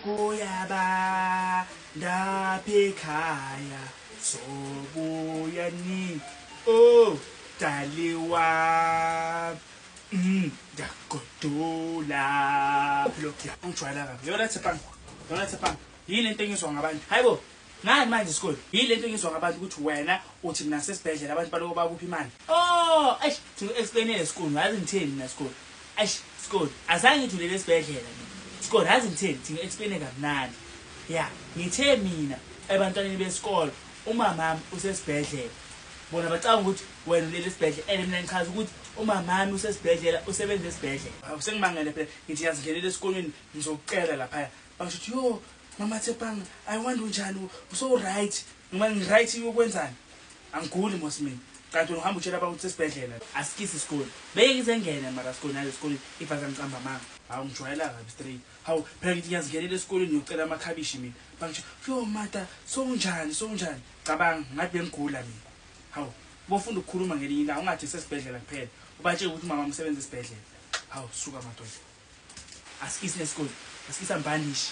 Kuyabanda ekhaya sobuya nini oh daliwa ndagodola lokhu ungijwayela kabi yona Tshepang, yona Tshepang, yini lento engizwa ngabantu? Hayibo, ngani manje isikole? Yini lento engizwa ngabantu ukuthi wena uthi mina sesibhedlela abantu baloko bakuphi imali? Oh, eish, explainele school, ngazi ngitheni mina school. Eish, school, azange ngithi ulele esibhedlela mina. School, ngazi ngitheni, thi explain kamnandi. Ya, ngithe mina ebantwaneni besikole umamami usesibhedlela. Bona bacabanga ukuthi wena ulele esibhedlela and mina ngichaza ukuthi umamami usesibhedlela usebenza esibhedlela. Hawu sengimangele phela ngithi yazingenela esikolweni ngizokucela laphaya. Basho ukuthi yo mama Tshepang, I wonder unjani, uso right. Noma ngi-right uyokwenzani? Angiguli mos mina. Kanti wena uhamba utshela abantu ukuthi esibhedlela. Asikisi isikole. Beke ngize ngene mara sikole nale sikole if azangicamba amanga. Hawu ngijwayela kabi straight. Hawu phela ngithi ngiyazingenela esikoleni ngiyocela amakhabishi mina. Bangisho yo mata sowunjani sowunjani. Cabanga ngathi bengigula mina. Hawu bofunda ukukhuluma ngelinye ilanga ungathi sesibhedlela kuphela. Ubatshele ukuthi umama umsebenza esibhedlela. Hawu suka madoda. Asikisi nesikole. Asikisa mbhandishi.